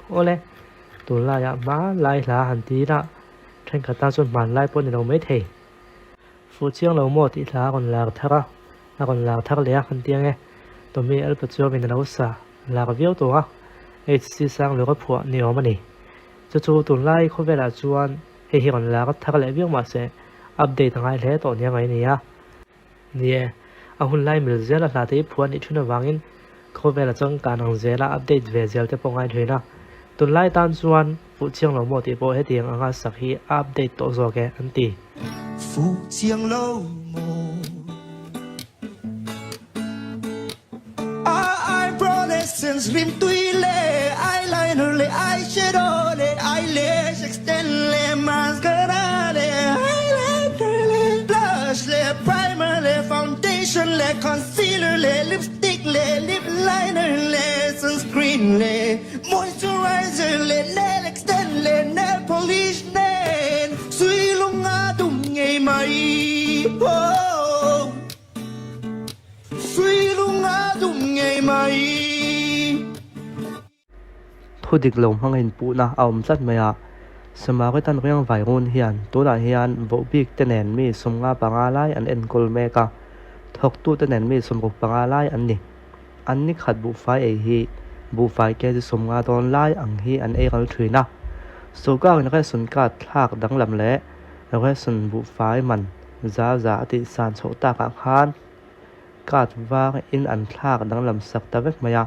Awle, tunlaiah hmanlai hla han ti ila, thenkhat tan chuan hmanlai pawh a ni lo maithei. Fuh chiang lo maw tih hla a rawn lar thar a, a rawn lar thar leh a kan ti ange. Tommy Alpachuamin a lo sa lar viau tawh a, HC Sanglura phuah ni awm a ni. Chu chu tunlai khawvelah chuan hei hi rawn lar thar leh viau mahse update a ngai hle tawh nia ngai a ni a. Ni e, a hun lai mil zela hla te hi phuah a nih thin avangin khawvel a changkan ang zela update ve zel te pawh ngai thin a. Tunlai tan chuan fuh chiang lo maw tih pawh hetiang anga sak hi a update tawh zawk e an ti. Fuh chiang lo maw? A eyebrow leh sunscreen tui leh eyeliner leh eyeshadow leh eyelash extend leh mascara leh highlighter leh blush leh primer leh foundation leh concealer leh lipstick leh lip liner leh sunscreen leh moisturizer leh nail extend leh nail polish nen suilung a dum ngei mai. Oh. Suilung a dum ngei mai. Thu dik lo hmang inpuhna a awm tlat mai a, Samaritan riang vairun hian tunah hian vohbik te nen mi 55 lai an enkawl mek a, thawktu te nen mi 65 lai an ni. An ni khat buhfai ei hi buhfai kg 50 dawn lai ang hi an ei ral thin a, sorkarin ration card thlak danglam leh ration buhfai man Za za a tih san chhoh takah khan card var in an thlak danglam sak ta vek mai a.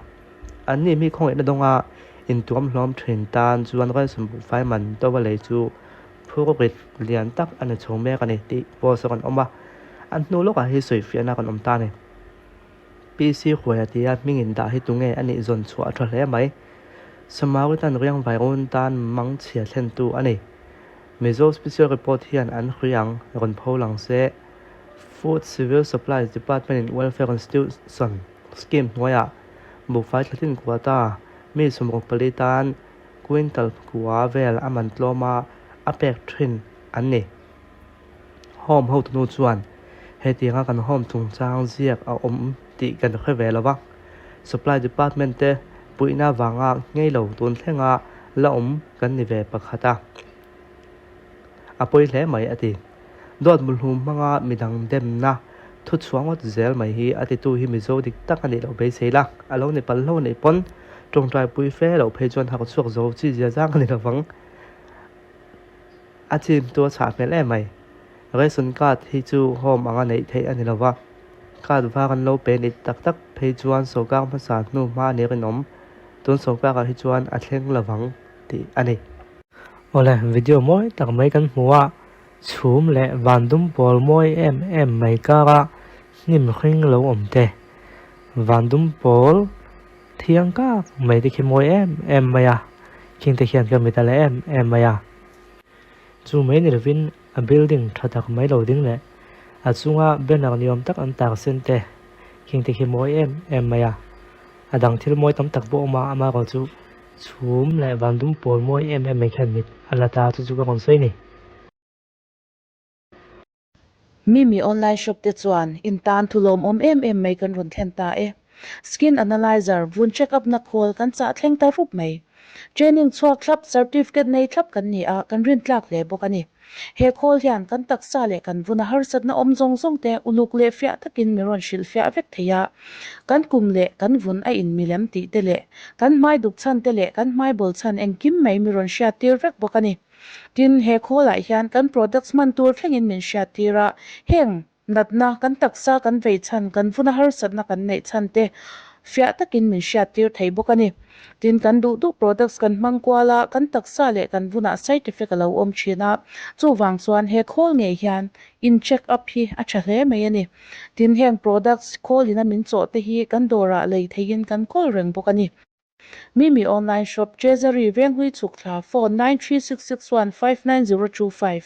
Anni mi khawngaihna dawnga intuam hlawm thin tan chuan ration buhfai man to va lei chu phur rit lian tak a ni chho mek a ni tih post a rawn awm a. An hnu lawkah hi sawifiahna a rawn awm ta a ni. PC Huaia tia hming in dah hi tunge a nih zawn chhuah a tha hle mai. Samaritan riang vairun tan mangchhia thlentu a ni. Mizo Special Report hian an hrui ang rawn pho lang se, Food Civil Supplies Department in Welfare Constitution Scheme hnuaiah buhfai thlatin quota mi 64 tan quintal kua vel a man tlawma a pek thin an ni. Home hotunu chuan hetianga kan home chungchang ziak a awm tih kan hre ve lo va, Supply Department te puihna vanga ngei lo tun thlenga la awm kan ni ve pakhat a, a pawi hle mai a ti. Dawt muhlum hmanga midang demna thu chhuah ngawt zel mai hi a titu hi Mizo dik tak a nih loh beisei la, a lo ni palh hlo anih pawn tawngtai pui fe loh phei chuan harh chhuak zo chi zia zang a ni lovang. A chim chu a chhah hmel em mai. Ration card hi chu home anga neih theih a ni lova, card var an lo pe ni tak tak phei chuan sawrkar hmasa hnu hma a ni rinawm. Tun sawrkarah hi chuan a thleng lovang tih a ni. Awle, video mawi tak mai kan hmu a, chhum leh van dum pawl mawi em em mai kara hnim hring lo awm te, van dum pawl thiang kak mai te khi mawi em em mai a, khing te khian ka mit a la em em mai a. Chu mai ni lovin a building tha tak mai lo ding leh a chunga banner ni awm tak an tar sen te khing te khi mawi em em mai a. A dang thil mawi tam tak pawh a awm a, amaherawh chu chhum leh van dum pawl mawi em em mai khian mit a la ta chu chu ka rawn sawi a ni. Mimi online shop te chuan in tan thu lawmawm em em mai kan rawn thlen ta e. Skin analyzer vun check up na khawl kan chah thleng ta rup mai. Training chhuak thlap, certificate nei thlap kan ni a, kan rin tlak hle bawk a ni. He khawl hian kan taksa leh kan vuna harsatna awm zawng zawng te uluk leh fiah takin mi rawn hrilh fiah vek thei a. Kan kum leh kan vun a inmilem tih te leh kan hmai duk chhan te leh kan hmai bawl chhan engkim mai mi rawn hriat tir vek bawk a ni. Tin, he khawlah hian kan products hman tur thlengin min hriat tir a, heng natna kan taksa kan vei chhan, kan vuna harsatna kan neih chhan te fiah takin min hriat tir thei bawk a ni. Tin, kan duh duh products kan hmang kual a, kan taksa leh kan vunah side effect a lo awm thin a, chuvang chuan he khawl ngei hian in check up hi a tha hle mai a ni. Tin, heng products khawlin a min chawh te hi kan dawrah lei theiin kan kawl reng bawk a ni. Mimi Online Shop, Treasury, Venghlui Chhukthla, Phone, 9366159025.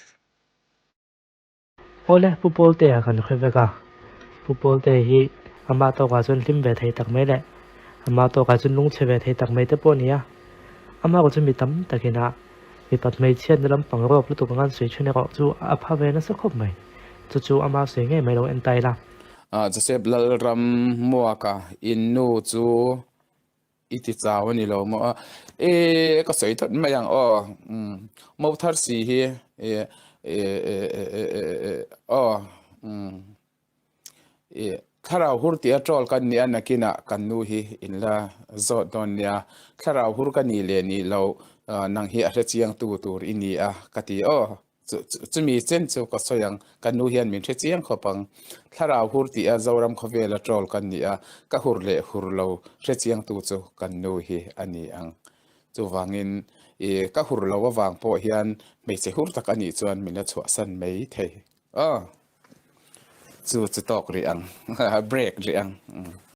Awle, Pu Pawltea kan hre vek a. Pu Pawltea hi ama tawkah chuan hlim ve thei tak mai leh ama tawkah chuan lungchhe ve thei tak mai te pawh a ni a. Amah erawh chu mi tam takin a mipat hmeichhiatna lampang rawk lutuk anga an sawi thin erawh chu a pha ve nasa khawp mai. Chu chu ama sawi ngei mai lo en ta ila. Joseph Lalram Muaka, in nu chu i ti chau a ni lo maw? E ka sawi thawt mai ang aw. Mo thar si hi e e e aw. E thlarau hur tih a troll kan nia nakinah kan nu hi in la zawt dawn nia. Thlarau hur ka nih leh nih loh nang hi a hrechiang tu tur i ni a ka ti aw. Chumi chen chu ka sawi ang, ka nu hian min hre chiang khawp ang. Thlarau hur tih a Zoram khawvela troll kan ni a, ka hur leh hur lo hre chiang tu chu kan nu hi a ni ang. Chuvangin i ka hur lo avang pawh hian hmeichhe hur tak a nih chuan min la chhuahsan mai thei. Aw. Chu chu tawk rih ang, break rih ang.